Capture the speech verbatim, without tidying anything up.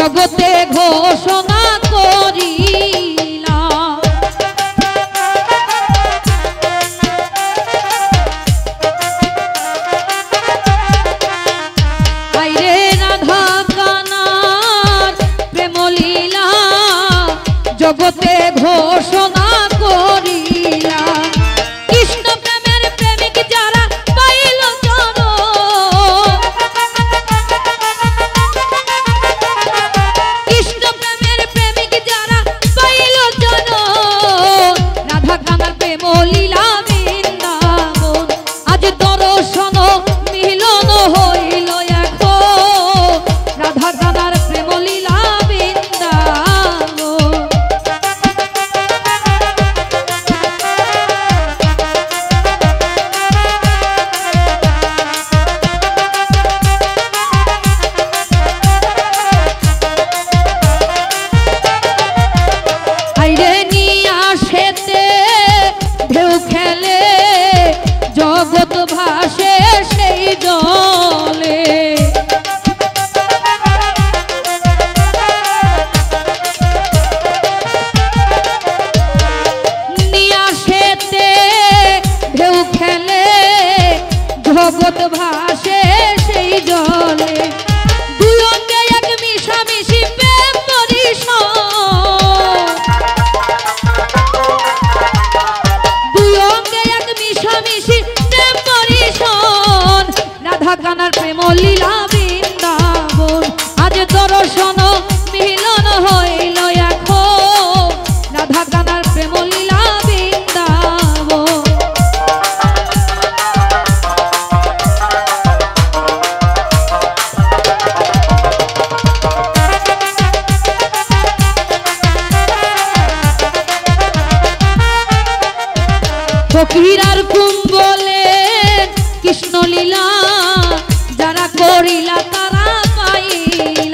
জগতে ঘোষণা করিলা। আইরে রাধা কানার প্রেম লীলা জগতে ঘোষণা করিলা। কৃষ্ণ প্রেমের প্রেমিক যারা পাইল জন, কৃষ্ণ প্রেমের প্রেমিক যারা পাইল জন, রাধা কানার প্রেম লীলা বৃন্দাবন। আজ দর্শন মিলন হইল এখন, রাধা কানার প্রেম লীলা বৃন্দাবন। আইরে নিয়াসেতে ঢেউ খেলে, জগৎ ভাসে সেই জলে। নিয়াসেতে ঢেউ খেলে, জগৎ ভাসে সেই জলে। দুই অঙ্গে এক মিশামিশি প্রেম বরিশন, দুই অঙ্গে এক মিশামিশি প্রেম বরিশন। রাধা কানার প্রেম লীলা বৃন্দাবন, আজ দর্শন মিলন হইল এখন। রাধা কানার প্রেম লীলা বৃন্দাবন। ফকির আর কুম্বলে কৃষ্ণ লীলা যারা করিলা তারা পাইলা।